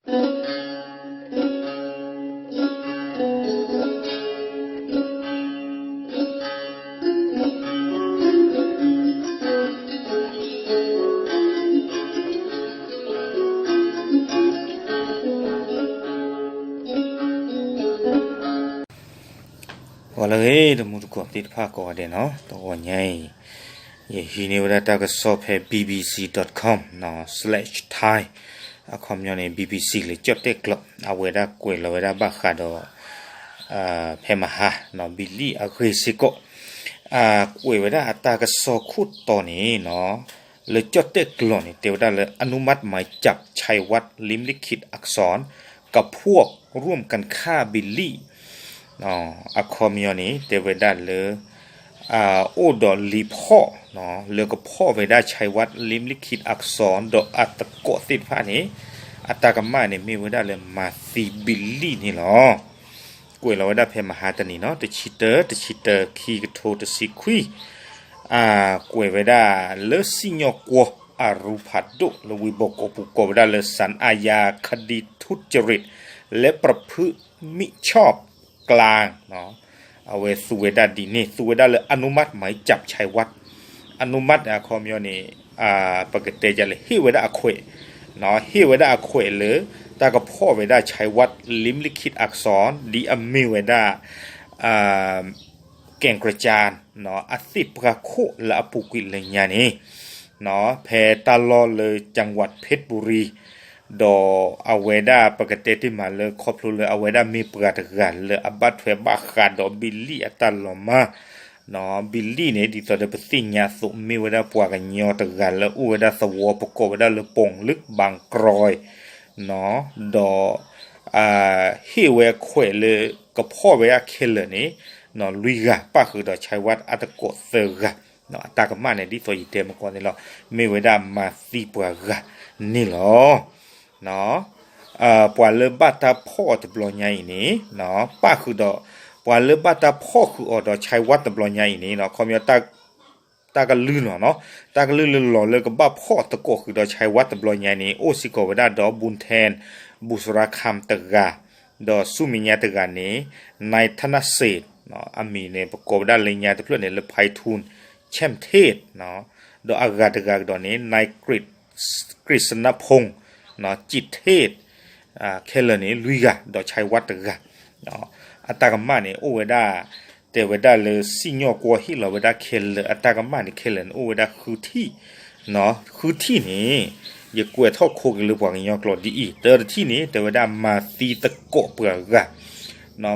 ဂီၤလၢအဂ့ၤ တမူတကိးသ့ၣ်တဖၣ်ကိးဂၤဒဲးနီၤ, တဂီၤညါအံၤ ယဟံးန့ၢ်ဝဲဒၣ်တၢ်ကစီၣ်ဖဲ B B C dot com slash Thai အခီပညီန့ၣ် B B C လၢကၠီၣ်တဲၣ်ကျိာ် အဝဲဒၣ်ကွဲးလီၤဝဲဒၣ်ဘၣ်ဃးဒီး ဖဲမဟါ ဘံလံၣ်အဂ့ၢ်စ့ၢ်ကီး ကွဲးဝဲဒၣ်အတၢ်ကစီၣ်ခိၣ်တီန့ၣ်နီၤ, လၢကၠီၣ်တဲၣ်ကျိာ်န့ၣ် တဲဝဲဒၣ်လၢ อนุมัติหมายจับ ชัยวัฒน์ ลิ้มลิขิตอักษร กับพวก ร่วมกันฆ่าบิลลี่ အခီပညီန့ၣ် တဲဝဲဒၣ်လၢ အိၣ်ဒီးလံာ်ဖီၣ် လၢကဖီၣ်ဝဲဒၣ် ชัยวัฒน์ ลิ้มลิขิตอักษร ဒီးအသကိးသ့ၣ်တဖၣ်န့ၣ် အတၢ်ကမၣ်န့ၣ် မ့ၢ်ဝဲဒၣ်လၢမၤသံဘံလံၣ်န့ၣ်လီၤ. ကွဲးလီၤဝဲဒၣ်ဖဲမဟါတနံၤနီၤ, တဆံတၢ တဆံတၢ ခံကထိတဆံခွံ ကွဲးဝဲဒၣ်လၢစံၣ်ညီၣ်ကွီၢ်အရူၤဖးဒိၣ် လၢဝ့ၢ်ဘီကီးပူၤ ကိးဝဲဒၣ်လၢ ศาลอาญาคดีทุจริตและประพฤติมิชอบกลาง အဝဲသူဝဲဒၣ်ဒ်န့ၣ် သူဝဲဒၣ်လၢ อนุมัติหมายจับ ชัยวัฒน์ อนุมัติ အခီပညီန့ၣ် ပကတဲဒ်လဲၣ် ဟ့ၣ်ဝဲဒၣ်အခွဲး ဟ့ၣ်ဝဲဒၣ်အခွဲးလၢ တၢ်ကဖီၣ်ဝဲဒၣ် ชัยวัฒน์ ลิ้มลิขิตอักษร ဒ်အမ့ၢ်ဝဲဒၣ် แก่งกระจาน အသ့ၣ်ပှၢ်ခိၣ်လၢအပူၤကွံာ်လၢညါန့ၣ် ဖဲတၢ်လီၢ်လၢ จังหวัดเพชรบุรี ဒီးအဝဲဒၣ်ပကတဲတ့ၢ်မးလၢ ခီဖျိလၢအဝဲဒၣ်မ့ၢ်ပှၤတဂၤလၢအဘၣ်ထွဲဘၣ်ဃးဒီးဘံလံၣ်အတၢ်လီၤမၢ် ဘံလံၣ်န့ၣ် ဒ်သိးဒီးပသ့ၣ်ညါအသိး မ့ၢ်ဝဲဒၣ်ပှၤကညီတဂၤလၢအိၣ်ဝဲဒၣ်သဝီ ပကိးဝဲဒၣ်လၢ ပိာ်လုးဘၣ်ကြွဲ ဒီး ဟ့ၣ်ဝဲခွဲးလၢ ကဖီၣ်ဝဲဒၣ်ခဲလၢာ်န့ၣ် လွံၢ်ဂၤ ပၣ်ဃုာ်ဒီး ชัยวัฒน์ အသကိးသၢဂၤ အတၢ်ကမၣ်န့ၣ် ဒ်သိးယတဲမကီးန့ၣ်လီၤ, မ့ၢ်ဝဲဒၣ်မၤသံပှၤဂၤန့ၣ်လီၤ. ပှၤလၢဘၣ်တၢ်ဖီၣ်အီၤတဘျီညါအံၤန့ၣ် ပၣ်ဃုာ်ဒီး ပှၤလၢဘၣ်တၢ်ဖီၣ်ဃုာ်အီၤဒီး ชัยวัฒน์ တဘျီညါအံၤန့ၣ် ခီပညီ တၢ်ကလုၢ်လီၤနီၤ, တၢ်ကလုၢ်လၢလီၤလၢကဘၣ်ဖီၣ်သကိးဃုာ်ဒီး ชัยวัฒน์ တဘျီညါန့ၣ် အိၣ်စ့ၢ်ကီးဝဲဒၣ်ဒီး บุญแทน บุษราคำ တဂၤ, ဒီးဆူမဲာ်ညါတဂၤန့ၣ် นายธนเศรษฐ အမံၤန့ၣ် ပကိးဝဲဒၣ်လၢညါတဖျၢၣ်န့ၣ်လၢ ไพฑูรย์ แจ่มเทพ ဒီးအဂၤတဂၤကဒီးန့ၣ် นายกฤษ- กฤษณพงษ์ จิตเทพ ခဲလၢာ်န့ၣ် လွံၢ်ဂၤ ဒီး ชัยวัฒน์ တဂၤ အတၢ်ကမၣ်န့ၣ် အိၣ်ဝဲဒၣ် တဲဝဲဒၣ်လၢစံၣ်ညီၣ်ကွီၢ်ဟ့ၣ်လီၤဝဲဒၣ်ခဲလၢာ် အတၢ်ကမၣ်န့ၣ် ခဲလၢာ်န့ၣ် အိၣ်ဝဲဒၣ်ဃုထံၣ်, ဃုထံၣ်န့ၣ် ယကွဲးထီၣ်ခိက့ၤလၢပှၤကညီကျိာ်ဒ်အံၤ, တၢတထံၣ်န့ၣ် တဲဝဲဒၣ်မၤသံသကိးပှၤဂၤ,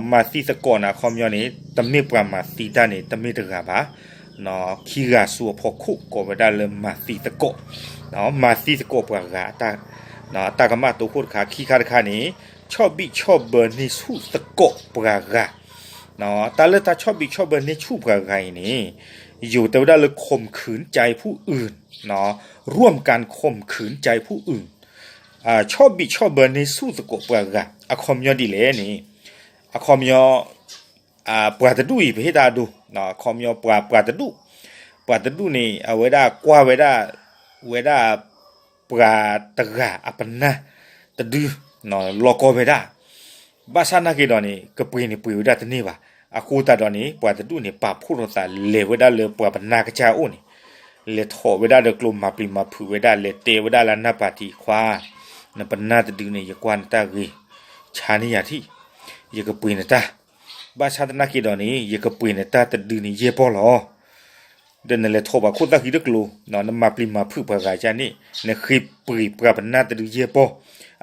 မၤသံသကိးန့ၣ် အခီပညီန့ၣ် တမ့ၢ်ပှၤမၤသံတၢ်န့ၣ် တမ့ၢ်တဂၤဘၣ်, ခံဂၤဆူအဖီခိၣ် ကိးဝဲဒၣ်လၢမၤသံသကိး, မၤသံသကိးပှၤဂၤ အတၢ်ကမၣ်တိခိၣ်တခါ, ခံခါတခါန့ၣ် ဆီၣ်ဘံၣ်ဆီၣ်ဘၢန့ၢ်ဆူၣ်သကိးပှၤဂၤ, တၢ်လၢတၢ်ဆီၣ်ဘံၣ်ဆီၣ်ဘၢန့ၢ်ဆူၣ်ပှၤဂၤအံၤန့ၣ် ယိၤတဲဝဲဒၣ်လၢ ข่มขืนใจผู้อื่น, ร่วมกันข่มขืนใจผู้อื่น, ဆီၣ်ဘံၣ်ဆီၣ်ဘၢန့ၢ်ဆူၣ်သကိးပှၤဂၤ အခီပညီဒ်လဲၣ်န့ၣ်, အခီပညီ ပှၤတဒူၣ်အံၤ ပဟ့ၣ်တၢ်အဒိ, အခီပညီပှၤ ပှၤတဒူၣ်, ပှၤတဒူၣ်န့ၣ် အဝဲဒၣ်ကွၢ်ဝဲဒၣ်, ဝဲဒၣ် ပှၤတဂၤအပနၢ်တဒု လီၤကီဝဲဒၣ်, ဘၣ်ဆၣ်နာ်က့ဒီးန့ၣ် ကပှ့ၤန့ၣ်ပှ့ၤဝဲဒၣ်တန့ၢ်ဘၣ်, အဃိသတးဒီးန့ၣ် ပှၤတဒူၣ်န့ၣ် ပာ်ဖှိၣ်ထီၣ်သးလဲၤဝဲဒၣ်လၢပှၤပနၢ်ကစၢ်အအိၣ်န့ၣ်, လဲၤထီၣ်ဝဲဒၣ်ဒီးကျိမၤပျံၤမၤဖုးဝဲဒၣ် လဲၤတဲဝဲဒၣ်လၢနၢ်ပၢ်ထံးခွါ, နပနၢ်တဒုန့ၣ် ယကွၢ်နတၢ်ဂ့ၤ, ဆါန့ၢ်ယၤထံၣ်, ယကပှ့ၤနတၢ်, ဘၣ်ဆၣ်သနာ်က့ဒီးန့ၣ် ယကပှ့ၤနတၢ်တဒုန့ၣ်ယဲၢ်ပီၢ်လီၤ. ဒီးနလဲၤထီၣ်ပှၤခိၣ်သၣ်ဃံတကျိၤ, နမၤပျံၤမၤဖုးပှၤဂၤကန့ၣ် နဃ့ပှ့ၤပှၤပနၢ်တဒုယဲၢ်ပီၢ်,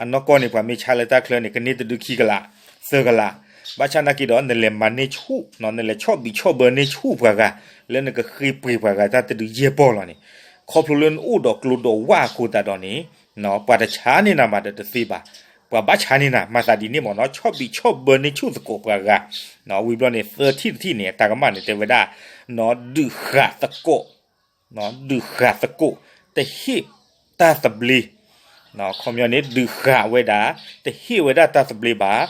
အနီၢ်ကီၢ်န့ၣ် ပှၤမ့ၢ်ဆါလၢတၢ်ချၢန့ၣ် ကန့ၢ်တဒုခံကလး, သၢကလး, ဘၣ်ဆၣ်နာ်က့ဒီး နလဲၤမၤန့ၢ်ဆူၣ်, နလဲၤဆီၣ်ဘံၣ်ဆီၣ်ဘၢန့ၢ်ဆူၣ်ပှၤဂၤ, လၢနကဃ့ပှ့ၤပှၤဂၤတၢ်တဒုယဲၢ်ပီၢ်လီၤန့ၣ်, ခီဖျိလၢနအိၣ်ဒီးကျိဒီးဝၣ်အဃိသတးဒီးန့ၣ်, ပှၤတဆါန့ၢ်နၤမးဒီးတသ့ဘၣ်, ပှၤဘၣ်ဆါန့ၢ်နၤ မၤသးဒ်န့ၣ်မ့ၢ်နီၤ, ဆီၣ်ဘံၣ်ဆီၣ်ဘၢန့ၢ်ဆူၣ်သကိးပှၤဂၤ, ဝံၤဘျီန့ၣ် သၢထံၣ်တထံၣ်န့ၣ် အတၢ်ကမၣ်န့ၣ် တဲဝဲဒၣ် ဒုးဃာ်သကိး, ဒုးဃာ်သကိး, တဟ့ၣ်တၢ်သဘျ့, ခီပညီန့ၣ် ဒုးဃာ်ဝဲဒၣ်, တဟ့ၣ်ဝဲဒၣ်တၢ်သဘျ့ဘၣ်,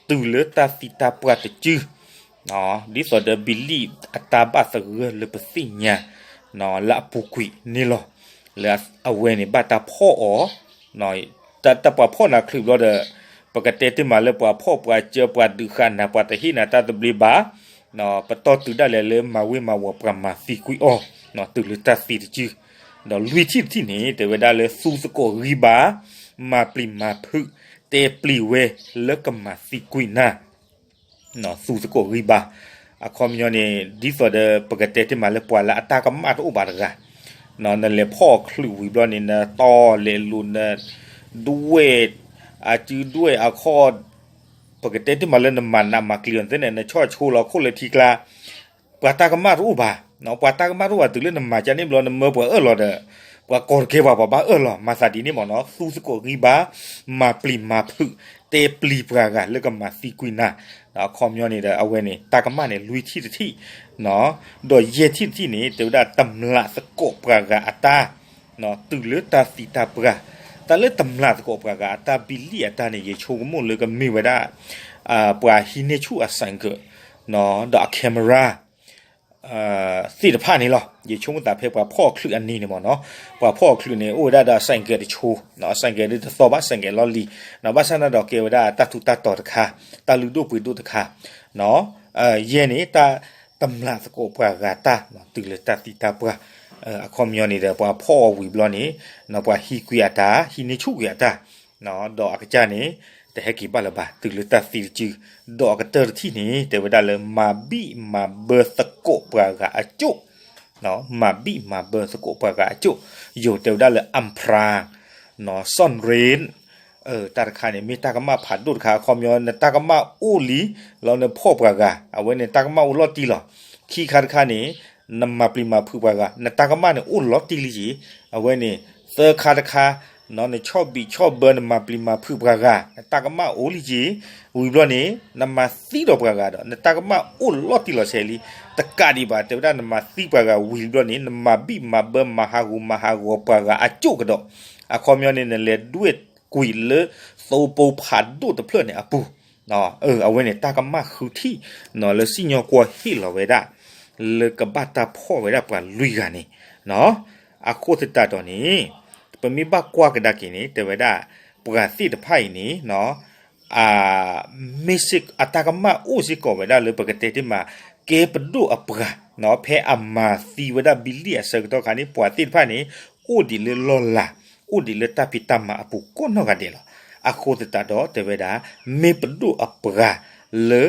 တုၤလၢတၢ်သံတၢ်ပှၢ်တစု, ဒ်သိးဒီးဘံလံၣ်အတၢ်ဘၣ်သဂၢၢ်လၢပသ့ၣ်ညါ လၢအပူၤကွံာ်န့ၣ်လီၤ. လၢအဝဲန့ၣ်ဘၣ်တၢ်ဖီၣ်အီၤ, တၢ်ပှၤဖီၣ်နၤချုးဘျီဒီး ပကတဲတ့ၢ်မးလၢပှၤဖှီၣ်ပှၤစၢၤ ပှၤဒုးဃာ်နၤ ပှၤတဟ့ၣ်နၤတၢ်သဘျ့ဘၣ်, ပတီၢ်တုၤဒၣ်လဲာ်လၢမၤဝ့ၤမၤဝီၤပှၤမၤသံကွံာ်အီၤ, တုၤလၢတၢ်သံတစု, ဒီးလွံၢ်ထံၣ်တထံၣ်န့ၣ် တဲဝဲဒၣ်လၢသူသကိးဂံၢ်ဘါ, မၤပျံၤမၤဖုး, တဲပျံၤဝဲလၢကမၤသံကွံာ်နၤ သူသကိးဂံၢ်ဘါ, အခီပညီန့ၣ် ဒ်သိးဒီးပကတဲတ့ၢ်မးလၢပှၤလၢအတၢ်ကမၣ်တအိၣ်ဘၣ်တဂၤ, နလဲၤဖီၣ်ချုးဝံၤဘျီန့ၣ် နတီလဲၤလိၤ နဒွဲၣ် အစုဒွဲၣ်အခီၣ်, ပကတဲတ့ၢ်မးလၢနမၤနးမၤကျံၤအီၤသ့န့ၣ် နဆီၣ်ဆိလီၤခိၣ်လၢထံကျါ ပှၤတၢ်ကမၣ်တအိၣ်ဘၣ်, ပှၤတၢ်ကမၣ်တအိၣ်ဘၣ် တုၤလၢနမၤကန့ၣ်ဘျီ နမၢပှၤအၢၣ်လီၤဒီး ပှၤကိးတကဲဘၣ် ပှၤဘၣ်အၢၣ်လီၤ မၤသးဒ်န့ၣ်မ့ၢ်နီၤ, သူသကိးဂံၢ်ဘါ, မၤပျံၤမၤဖုး, တဲပျံၤပှၤဂၤလၢကမၤသံကွံာ်နၤ, အခီပညီန့ၣ်ဒီး အဝဲန့ၣ် တၢ်ကမၣ်န့ၣ် လွံၢ်ထံၣ်တထံၣ်, ဒီးယဲၢ်ထံၣ်တထံၣ်န့ၣ် တဲဝဲဒၣ်တမျးသကိးပှၤဂၤအတၢ် တုၤလၢတၢ်သံတၢ်ပှၢ်, တၢ်လၢတမျးသကိးပှၤဂၤအတၢ်ဘံလံၣ်အတၢ်န့ၣ် ယဆိကမိၣ်လၢကမ့ၢ်ဝဲဒၣ် ပှၤဟံးန့ၢ်ဆူၣ်အ ဆိုင်ကယ် ဒီးအ camera သ့ၣ်တဖၣ်န့ၣ်လီၤ. ယဆိကမိၣ်သးဖဲပှၤဖီၣ်ချုးအနံၤန့ၣ်မ့ၢ်နီၤ, ပှၤဖီၣ်ချုးန့ၣ် အိၣ်ဝဲဒၣ်ဒီး ဆိုင်ကယ် တဆိ, ဆိုင်ကယ် ဒ်တသီဘၣ် ဆိုင်ကယ် လီၢ်လံၤ, ဘၣ်ဆၣ်န့ၣ်ဒီးကဲဝဲဒၣ်တၢ်ထူးတၢ်တီၤတခါ, တၢ်လုၢ်ဒိၣ်ပှ့ၤဒိၣ်တခါ, ယဲၢ်န့ၣ် တၢ်တမျးသကိးပှၤဂၤတၢ် တုၤလၢတၢ်သံတၢ်ပှၢ်, အခီပညီန့ၣ်ဒီး ပှၤဖီၣ်အီၤဝံၤဘျီန့ၣ် ပှၤဟံးကွံာ်အတၢ် ဟံးန့ၢ်ဆူၣ်ကွံာ်အတၢ်, ဒီးအကစၢ်န့ၣ် တဟဲက့ၤဘၣ်လၢၤဘၣ် တုၤလၢတၢ်သံတစု, ဒီးအကတၢၢ်တထံၣ်န့ၣ် တဲဝဲဒၣ်လၢမၤဘံၣ်မၤဘၢသကိးပှၤဂၤအကၠိၣ်, မၤဘံၣ်မၤဘၢသကိးပှၤဂၤအကၠိၣ်, ယိၤတဲဝဲဒၣ်လၢ อำพราง ซ่อนเร้น တၢ်တခါန့ၣ် မ့ၢ်တၢ်ကမၣ်ဖးဒိၣ်တခါ အခီပညီ နတၢ်ကမၣ်အိၣ်လံ လီၤနဖီၣ်ပှၤဂၤ အဝဲန့ၣ်တၢ်ကမၣ်အိၣ်လီၤတံၢ်လီၤ. ခံခါတခါန့ၣ် နမၤပျံၤမၤဖုးပှၤဂၤ နတၢ်ကမၣ်န့ၣ်အိၣ်လီၤတံၢ်လံက့ၤ, အဝဲန့ၣ် သၢခါတခါ နဆီၣ်ဘံးဆီၣ်ဘၢ နမၤပျံၤမၤဖုးပှၤဂၤ နတၢ်ကမၣ်အိၣ်လံက့ၤ, ဝံၤဘျီန့ၣ် နမၤသံဒီးပှၤဂၤဒီး နတၢ်ကမၣ်အိၣ်လီၤတံၢ်လီၤဆဲးလံ. တကးဒံးဘၣ် တဲဝဲဒၣ်နမၤသံပှၤဂၤဝံၤဘျီန့ၣ် နမၤဘံၣ်မၤဘၢ မၤဟးဂူာ်မၤဟးဂီၤပှၤဂၤအကၠိၣ်ကဒီး, အခီပညီန့ၣ် နလဲၤဒွဲၣ်ကွံာ်လၢသိပိဖးဒိၣ်တဖျၢၣ်န့ၣ်အပူၤ အဝဲန့ၣ် တၢ်ကမၣ်ဃုထံၣ် လၢစံၣ်ညီၣ်ကွီၢ်ဟ့ၣ်လီၤဝဲဒၣ် လၢကဘၣ်တၢ်ဖီၣ်ဝဲဒၣ်ပှၤလွံၢ်ဂၤန့ၣ်, အဃိသတးဒီးန့ၣ် ပမ့ၢ်ဘၣ်ကွၢ်ကဒါက့ၤန့ၣ် တဲဝဲဒၣ် ပှၤသ့ၣ်တဖၣ်အံၤန့ၣ် မ့ၢ်စ့ၢ်အတၢ်ကမၣ်အိၣ်စ့ၢ်ကီးဝဲဒၣ်လၢပကတဲတ့ၢ်မး ကဲပဒိၣ်အပှၤ, ဖဲအမၤသံဝဲဒၣ်ဘံလံၣ်အဆၢကတီၢ်ခါန့ၣ် ပှၤသ့ၣ်တဖၣ်န့ၣ် အိၣ်ဒံးလၢလီၢ်လၤ, အိၣ်ဒံးလၢတၢ်ဖံးတၢ်မၤအပူၤကိးနီၢ်ဂၤဒဲးလီၤ. အဃိသတးဒီးတဲဝဲဒၣ် မ့ၢ်ပဒိၣ်အပှၤလၢ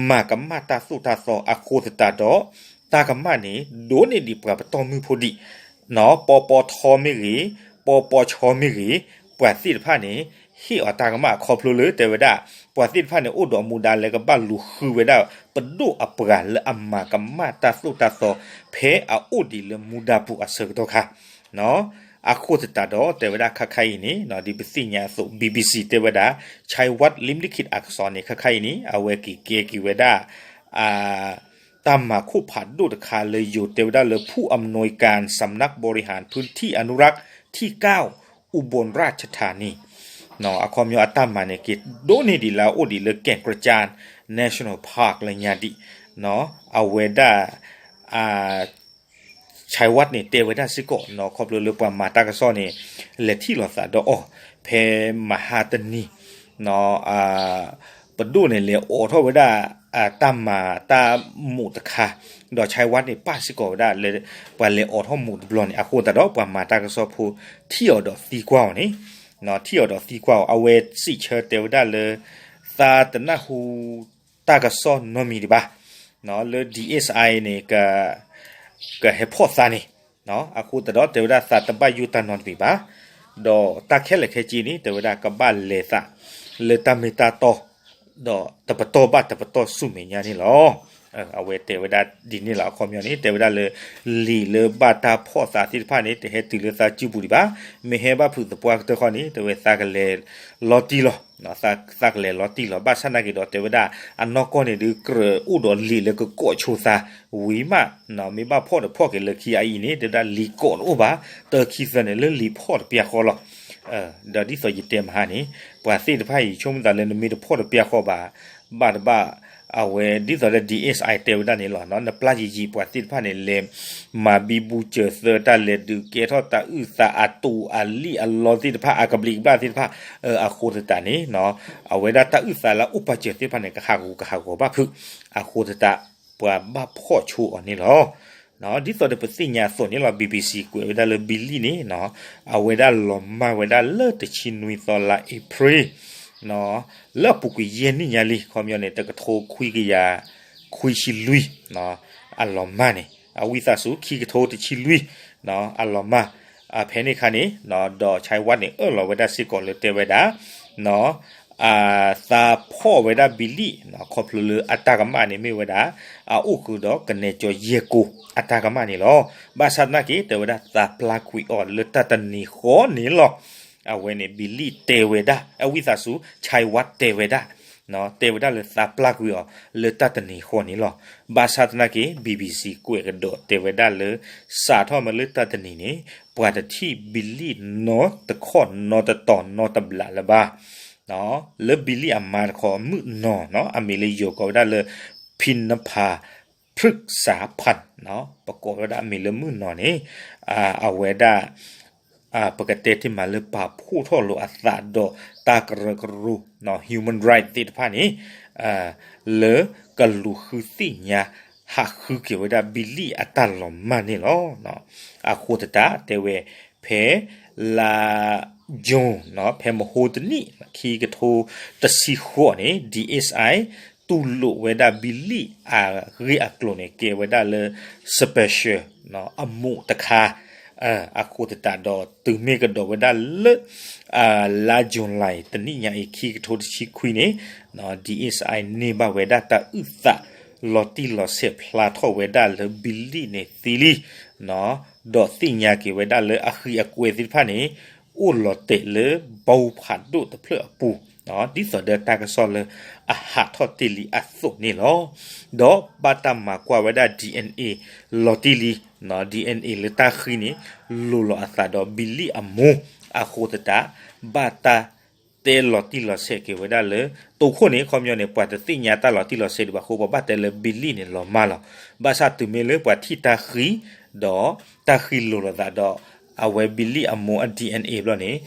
မၤကမၣ်တၢ်သိၣ်တၢ်သီအဃိသတးဒီး တၢ်ကမၣ်န့ၣ် ဒိးန့ၢ်ဒံးပှၤပတီၢ်မုၢ်ဖိဒံး ပီပီထီမ့ၢ်ဂ့ၤ, ပီပီဆီမ့ၢ်ဂ့ၤ, ပှၤသ့ၣ်တဖၣ်န့ၣ် ဟ့ၣ်အီၤတၢ်ကမၣ်အခီဖျိလၢ တဲဝဲဒၣ် ပှၤသ့ၣ်တဖၣ်န့ၣ် အိၣ်ဒီးမူဒါလၢကဘၣ်လူၤဃုဝဲဒၣ် ပဒိၣ်အပှၤလၢအမၤကမၣ်တၢ်သိၣ်တၢ်သီ ဖဲအအိၣ်ဒံးလၢမူဒါပူၤအဆၢကတီၢ်ခါ အဃိသတးဒီး တဲဝဲဒၣ်ခါခါအံၤန့ၣ် ဒ်ပသ့ၣ်ညါအသိး BBC တဲဝဲဒၣ် ชัยวัฒน์ ลิ้มลิขิตอักษร န့ၣ် ခါခါအံၤန့ၣ် အဝဲက့ၤကဲက့ၤဝဲဒၣ် တၢ်မၤခိၣ်ဖးဒိၣ်တခါလၢယိၤတဲဝဲဒၣ်လၢ ผู้อำนวยการสำนักบริหารพื้นที่อนุรักษ์ที่เก้า อุบลราชธานี အခီပညီအတၢ်မၤန့ၣ် က့ၤဒိးန့ၢ်ဒံးလၢအအိၣ်ဒံးလၢ แก่งกระจาน National Park လၢညါဒံး အဝဲဒၣ် ชัยวัฒน์ န့ၣ် တဲဝဲဒၣ်စ့ၢ်ကီး ခီဖျိလၢပှၤမၤတၢ်ကစီၣ်န့ၣ် လဲၤထံၣ်လိာ်သးဒီးအီၤ ဖဲမဟါတနံၤ ပဒိၣ်န့ၣ် လဲၤအိးထီၣ်ဝဲဒၣ် တၢ်မၤတၢ်မိၣ်တခါ ဒီး ชัยวัฒน์ န့ၣ် ပာ်စ့ၢ်ကီးဝဲဒၣ်လၢ ပှၤလဲၤအိးထီၣ်မိၣ်တဘျီန့ၣ် အဃိသတးဒီး ပှၤမၤတၢ်ကစီၣ်ဖိထံၣ်အီၤဒီးသံကွၢ်အီၤန့ၣ် ထံၣ်အီၤဒီးသံကွၢ်အီၤ အဝဲစံးဆၢတဲဝဲဒၣ်လၢ သးတနၢ်ဟူတၢ်ကစီၣ်နီတမံၤဒံးဘၣ် လၢ DSI န့ၣ် ကဟဲဖီၣ်သးန့ၣ် အဃိသတးဒီး တဲဝဲဒၣ်သးတဘၣ်ယိၣ်တၢ်နီတမံၤဘၣ် ဒီးတၢ်ခဲလၢာ်ခဲဆ့န့ၣ် တဲဝဲဒၣ်ကဘၣ်လဲၤသး လၢတၢ်မ့ၢ်တၢ်တီ ဒီးတပတီၢ်ဘၣ်တပတီၢ်ဆူမဲာ်ညါန့ၣ်လီၤ. အဝဲတဲဝဲဒၣ်ဒ်န့ၣ်လီၤ. အခီပညီန့ၣ် တဲဝဲဒၣ်လၢ လံာ်လၢဘၣ်တၢ်ဖီၣ်သးသ့ၣ်တဖၣ်န့ၣ် တဟဲတုၤလၢသးစုပူၤဒံးဘၣ်. မ့ၢ်ဟဲဘၣ်ဖုးသပှၢ်ကတၢၢ်ဃီန့ၣ် တဲဝဲသးကလဲၤလီၤတံၢ်လီၤ. သးကလဲၤလီၤတံၢ်လီၤ. ဘၣ်ဆၣ်နာ်က့ၤဒီး တဲဝဲဒၣ် အနီၢ်ကီၢ်န့ၣ်ဒုး ကြၢးအိၣ်ဒီးလံာ်လၢကကိးဆိသးဝံၤမး မ့ၢ်ဘၣ်ဖီၣ်ဒီးဖီၣ်က့ၤလၢခံအအံၤန့ၣ် တဲဝဲဒၣ်လံာ်ကိးတအိၣ်ဘၣ်. တၢခံသၢန့ၣ် လၢလံာ်ဖီၣ်တပျၢ်ဃီလီၤ. ဒီးဒ်သိးယတဲမဟါန့ၣ် ပှၤသ့ၣ်တဖၣ်အံၤ ဆိကမိၣ်သးလၢနမ့ၢ်တဖီၣ်တပျၢ်ဃီဘၣ် ဘၣ်တဘၣ် အဝဲဒ်သိးဒီး DSI တဲဝဲဒၣ်န့ၣ်လီၤ. နပျၢ်ယံာ်ယံာ်ပှၤသ့ၣ်တဖၣ်န့ၣ် လဲၤမၤဘံဘူစၢၤသၢတၢ် လဲၤဒုးကဲထီၣ်တၢ်အုၣ်သးအတိာ်အလံၣ်အလီသ့ၣ်တဖၣ်အကဘျံးကဘျၣ်သ့ၣ်တဖၣ် အဃိသတးန့ၣ် အဝဲဒၣ်တၢ်အုၣ်သးလၢအအိၣ်ပာ်စၢၤသ့ၣ်တဖၣ်န့ၣ် ကဟးဂူာ်ကဟးဂီၤဘၣ်ဖုး အဃိသတး ပှၤဘၣ်ဖီၣ်ဆိအီၤန့ၣ်လီၤ. ဒ်သိးဒီးပသ့ၣ်ညါအသိးန့ၣ်လီၤ BBC ကွဲးဝဲဒၣ်လၢ ဘံလံၣ်န့ၣ် အဝဲဒၣ်လီၤမၢ်ဝဲဒၣ်လၢတဆံနွံသီလါအ့ဖြ့ၣ် လၢအပူၤကွံာ်ယဲၢ်နံၣ်ညါလံ ခီပညီန့ၣ် တကထိခွံကယၤခွံဆံလွံၢ် အလီၤမၢ်န့ၣ် အဝံသးစူၤ ခံကထိတဆံလွံၢ် အလီၤမၢ် ဖဲန့ၣ်အခါန့ၣ် ဒီး Chai Wat န့ၣ် အၢၣ်လီၤဝဲဒၣ်စ့ၢ်ကီးလၢတဲဝဲဒၣ် သးဖီၣ်ဝဲဒၣ်ဘံလံၣ် ခီဖျိလၢအတၢ်ကမၣ်န့ၣ်မ့ၢ်ဝဲဒၣ် အအိၣ်ဃုာ်ဒီးကနဲကၠီယဲၢ်ကိၢ်အတၢ်ကမၣ်န့ၣ်လီၤ. ဘၣ်ဆၣ်သနာ်က့ တဲဝဲဒၣ်သးပျၢ်ကွံာ်အီၤလၢတၢ်တနံၤဃီန့ၣ်လီၤ. အဝဲန့ၣ် ဘံလံၣ်တဲဝဲဒၣ် အဝံသးစူၤ Chai Wat တဲဝဲဒၣ် တဲဝဲဒၣ်လၢသးပျၢ်ကွံာ်အီၤလၢတၢ်တနံၤဃီန့ၣ်လီၤ. ဘၣ်ဆၣ်သနာ်က့ BBC ကွဲးကဒီးတဲဝဲဒၣ်လၢ စးထီၣ်မ့ၢ်လၢတၢ်တနံၤန့ၣ် ပှၤတထံၣ်ဘံလံၣ်နီတခီၣ်နီတတီၤနီတဘျးလၢၤဘၣ် လၢဘံလံၣ်အမါတခီမုၣ်နီၤ အမံၤလၢယိၤကိးဝဲဒၣ်လၢ Pinapa Phirksaphan ပကိးဝဲဒၣ်အမံၤလၢမုၣ်နီၤန့ၣ် အဝဲဒၣ် ပကတဲတ့ၢ်မးလၢပာ်ဖှိၣ်ထီၣ်လိာ်အသးဒီးတၢ်ကရၢကရိ human right သ့ၣ်တဖၣ်န့ၣ် လၢကလူၤဃုသ့ၣ်ညါ ဟးဃုက့ၤဝဲဒၣ်ဘံလံၣ်အတၢ်လီၤမၢ်န့ၣ်လီၤ. အဃိသတးတဲဝဲ ဖဲလါ June ဖဲမဟါတနံၣ် ခံကထိတဆံဃိးန့ၣ် DSI တူၢ်လိာ်ဝဲဒၣ်ဘံလံၣ်အဂ့ၢ်အကျိၤန့ၣ် ကဲဝဲဒၣ်လၢ special အမူးတခါ အဃိသတးဒီးတုၤမ့ၢ်ကဒီးဝဲဒၣ်လၢ လါ July တနံၣ်ညါအံၤ ခံကထိတဆံခွံန့ၣ် DSI န့ၢ်ဘၣ်ဝဲဒၣ်တၢ်အုၣ်သး လီၤတံၢ်လီၤဆဲးဖျါထီၣ်ဝဲဒၣ်လၢဘံလံၣ်န့ၣ်သံလံ ဒီးသ့ၣ်ညါက့ၤဝဲဒၣ်လၢအဃံအကွဲသ့ၣ်တဖၣ်န့ၣ် အိၣ်လီၤတဲာ်လၢဘီဖးဒိၣ်တဖျၢၣ်အပူၤ ဒ်သိးဒီးတၢ်ကစီၣ်လၢအဟးထီၣ်တ့ၢ်လံအသိးန့ၣ်လီၤ. ဒီးဘၣ်တၢ်မၤကွၢ်ဝဲဒၣ် DNA လီၤတံၢ်လံ DNA လၢတၢ်ဃံန့ၣ် လိၤလီၤအသးဒီးဘံလံၣ်အမိၢ် အဃိသတး ဘၣ်တၢ်တဲလီၤတံၢ်လီၤဆဲးက့ၤဝဲဒၣ်လၢ တိခိၣ်န့ၣ် ခီပညီန့ၣ် ပှၤတသ့ၣ်ညါတၢ်လီၤတံၢ်လီၤဆဲးဒံးဘၣ်အဃိ ပှၤဘၣ်တဲလၢဘံလံၣ်န့ၣ်လီၤမၢ်လီၤ. ဘၣ်ဆၣ်တုၤမ့ၢ်လၢပှၤထံၣ်တၢ်ဃံ ဒီးတၢ်ဃံလိၤလီၤသးဒီး အဝဲဘံလံၣ်အမိၢ်အ DNA ဘျီန့ၣ်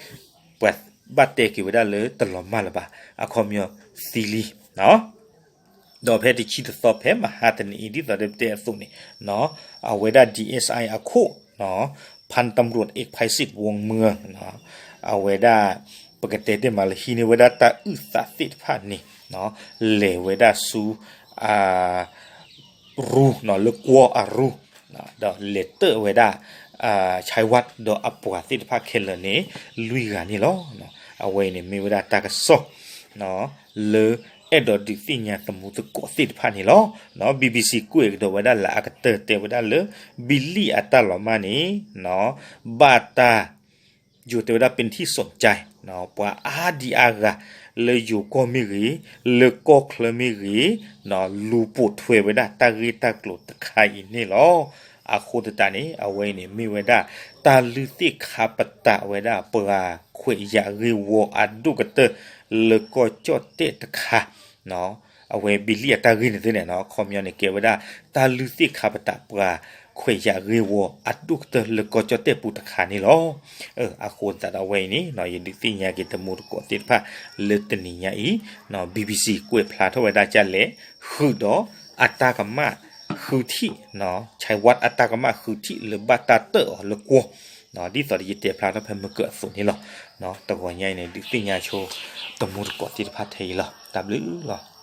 ပှၤဘၣ်တဲက့ၤဝဲဒၣ်လၢတလီၤမၢ်လၢၤဘၣ် အခီပညီသံလံ ဒီးဖဲတဆံတသီဖဲမဟါတနံၤအံၤ ဒ်သိးဒီးပတဲအသိးန့ၣ် အဝဲဒၣ် DSI အခိၣ် พันตำรวจเอก ไพศิษย์ วงเมือง အဝဲဒၣ် ပကတဲတ့ၢ်မးလၢဟံးန့ၢ်ဝဲဒၣ်တၢ်အုၣ်သးသ့ၣ်တဖၣ်န့ၣ် လဲၤဝဲဒၣ်ဆူ ရူ လၢကွီၢ်အရူ ဒီးလဲၤတၢၣ်ဝဲဒၣ် ဆဲးဝး ဒီးအပှၤသ့ၣ်တဖၣ်ခဲလၢာ်န့ၣ် လွံၢ်ဂၤန့ၣ်လီၤ. အဝဲအံၤန့ၣ်မ့ၢ်ဝဲဒၣ်တၢ်ကစီၣ် လၢအဲၣ်ဒိးဒုးသ့ၣ်ညါသမူသကိးသ့ၣ်တဖၣ်န့ၣ်လီၤ. ဘံဘံစံကွဲးကဒီးဝဲဒၣ်လၢအကတၢၢ်တဲဝဲဒၣ်လၢ ဘံလံၣ်အတၢ်လီၤမၢ်န့ၣ် ဘၣ်တၢ် ယိၤတဲဝဲဒၣ် เป็นที่สนใจ ပှၤအါဒံအါဂၤ လၢယိၤကီၢ်မ့ၢ်ဂ့ၤ လၢကီၢ်ချၢမ့ၢ်ဂ့ၤ လူၤပိာ်ထွဲဝဲဒၣ်တၢ်ဂ့ၢ်တၢ်ကျိၤတခါအံၤန့ၣ်လီၤ. အဃိသတးန့ၣ် အဝဲအံၤန့ၣ်မ့ၢ်ဝဲဒၣ် တၢ်လုၢ်သ့ၣ်ခါပတာ်ဝဲဒၣ်ပှၤခွဲးယာ်ဂ့ၢ်ဝီအဒိၣ်ကတၢၢ်လၢကီၢ်ကၠီၣ်တဲၣ်တခါ အဝဲဘံလံၣ်အတၢ်ဂ့ၢ်န့ၣ်သ့ၣ်န့ၣ် ခီပညီန့ၣ် ကဲဝဲဒၣ် တၢ်လုၢ်သ့ၣ်ခါပတာ်ပှၤခွဲးယာ်ဂ့ၢ်ဝီအဒိၣ်ကတၢၢ်လၢကီၢ်ကၠီၣ်တဲၣ်ပူၤတခါန့ၣ်လီၤ. အဃိသတးဒီးအဝဲအံၤန့ၣ် ယဒုးသ့ၣ်ညါက့ၤသမူသကိးသ့ၣ်တဖၣ်လၢတနံၤညါအံၤ ဘံဘံစံကွဲးဖျါထီၣ်ဝဲဒၣ်ကလဲၣ် ဃုာ်ဒီးအတၢ်ကမၣ်ဃုထံၣ် ဆဲးဝးအတၢ်ကမၣ်ဃုထံၣ်လၢဘၣ်တၢ်တၢၣ်အီၤလၢကွီၢ် ဒ်သိးဒီးယတဲဖျါထီၣ်ဖဲမုၢ်ကၢအသိးန့ၣ်လီၤ. တဂီၤညါအံၤန့ၣ် ဒုးသ့ၣ်ညါဆိ သမူသကိးသ့ၣ်တဖၣ်ထဲအံၤလီၤ. တၢ်ဘျုးလီၤ.